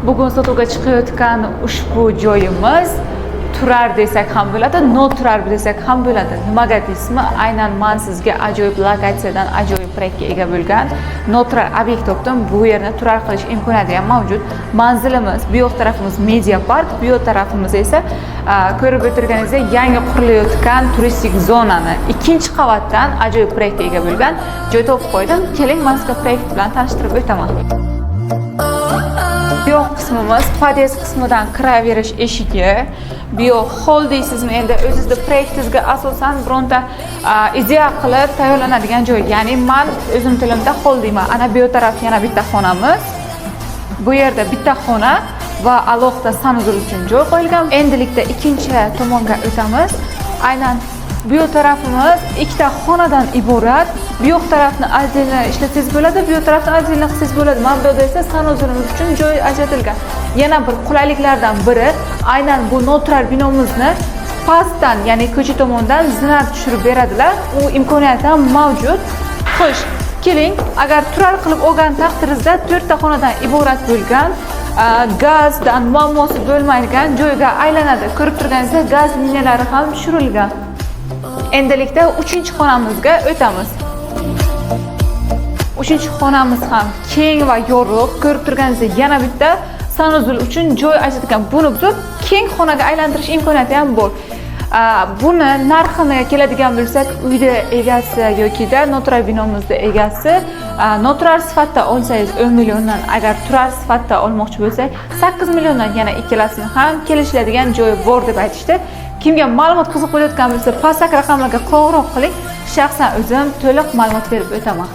Bugun sotuvga chiqayotgan ushbu joyimiz turar desak ham bo'ladi, noturar desak ham bo'ladi. Nimaga deysizmi? Aynan man sizga ajoyib lokatsiyadan ajoyib proyektga ega bo'lgan noturar obyekt topdim. Bu yerni turar qilish imkoniyati ham mavjud. Manzilimiz bu yoq tarafimiz Media Park, bu yoq tarafimiz esa ko'rib o'tirganingizdek yangi qurilayotgan turistik zonani ikkinchi qavatdan ajoyib proyektga ega bo'lgan joy topib qo'ydim. Keling, man sizga proyekt bilan tanishtirib o'taman. Bu yoq qismimiz podyezd qismidan kiraverish eshigi. Bu yoq hol deysizmi, endi o'zizni proyektingizga asosan bironta ideya qilib tayyorlanadigan joy. Ya'ni man o'zim tilimda hol deyman. Ana bu yoq taraf yana bitta xonamiz. Bu yerda bitta xona va alohida санузел uchun joy qo'yilgan. Endilikda ikkinchi tomonga o'tamiz. Aynan bu yoq tarafimiz ikkita xonadan iborat. Bu yoq tarafni отдельно ishlatsangiz bo'ladi, bu yoq tarafni отдельно qilsangiz bo'ladi. Mana bu yerda esa санузел imiz uchun joy ajratilgan. Yana bir qulayliklardan biri, aynan bu noturar binomizni pastdan, ya'ni ko'cha tomondan zina tushirib beradilar. U imkoniyat ham mavjud. Xo'sh, keling, agar turar qilib olgan taqdiringizda to'rtta xonadan iborat bo'lgan, gazdan muammosi bo'lmaydigan joyga aylanadi. Ko'rib turganingizdek, gaz liniyalari ham tushirilgan. Endilikda uchinchi xonamizga o'tamiz. Uchinchi xonamiz ham keng va yorug'. Ko'rib turganingizdek, yana bitta санузел uchun joy ajratilgan. Buni buzib, keng xonaga aylantirish imkoniyati ham bor. Buni narxini keladigan bo'lsak, uyda egasi yokida noturar binomizda egasi noturar sifatida olsangiz 10 milliondan, agar turar sifatida olmoqchi bo'lsak 8 milliondan, yana ikkalasini ham kelishiladigan joyi bor deb aytishdi. Kimga ma'lumot qiziq bo'layotgan bo'lsa, pastdagi raqamlarga qo'ng'iroq qiling. Shaxsan o'zim to'liq ma'lumot berib o'taman.